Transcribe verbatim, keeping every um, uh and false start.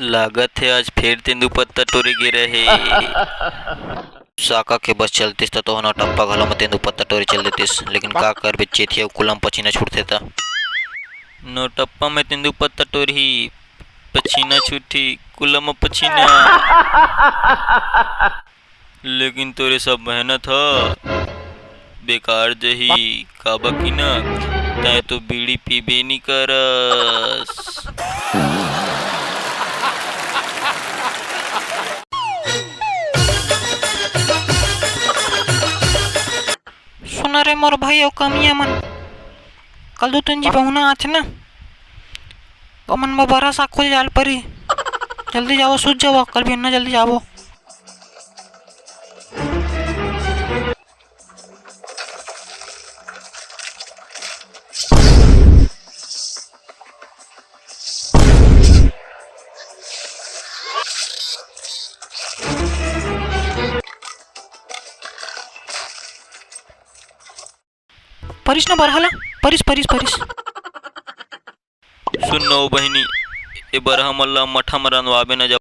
लागत हे आज फेर तेंदू पत्ता टोरे गे रहे। साका के बस चलतिस त तोहन टप्पा घलो म तेंदू पत्ता टोरे चल देतिस, लेकिन का करबे, चेथिया कुलम पछीना छूटथे त। नोटप्पा में तेंदू पत्ता टोरही, पछीना छूटही, कुलम पछीना। लेकिन तोरे सब मेहनत ह बेकार जही, काबर कि न, तैं तो बीड़ी पीबे नी करस। सुन रे मोर भाई अउ कमिया मन, कल दू तीन जी पहुना आथे न, ओमन बर बरा साग खोजे जाल परी। जल्दी जावो, सूत जावो, कल बिहन्ना जल्दी जावो। परिस न बरहा ला, परिस, परिस, परिस। सुन न ओ बहिनी, ए बरहा मन ला मठा म रंधवाबे न जब।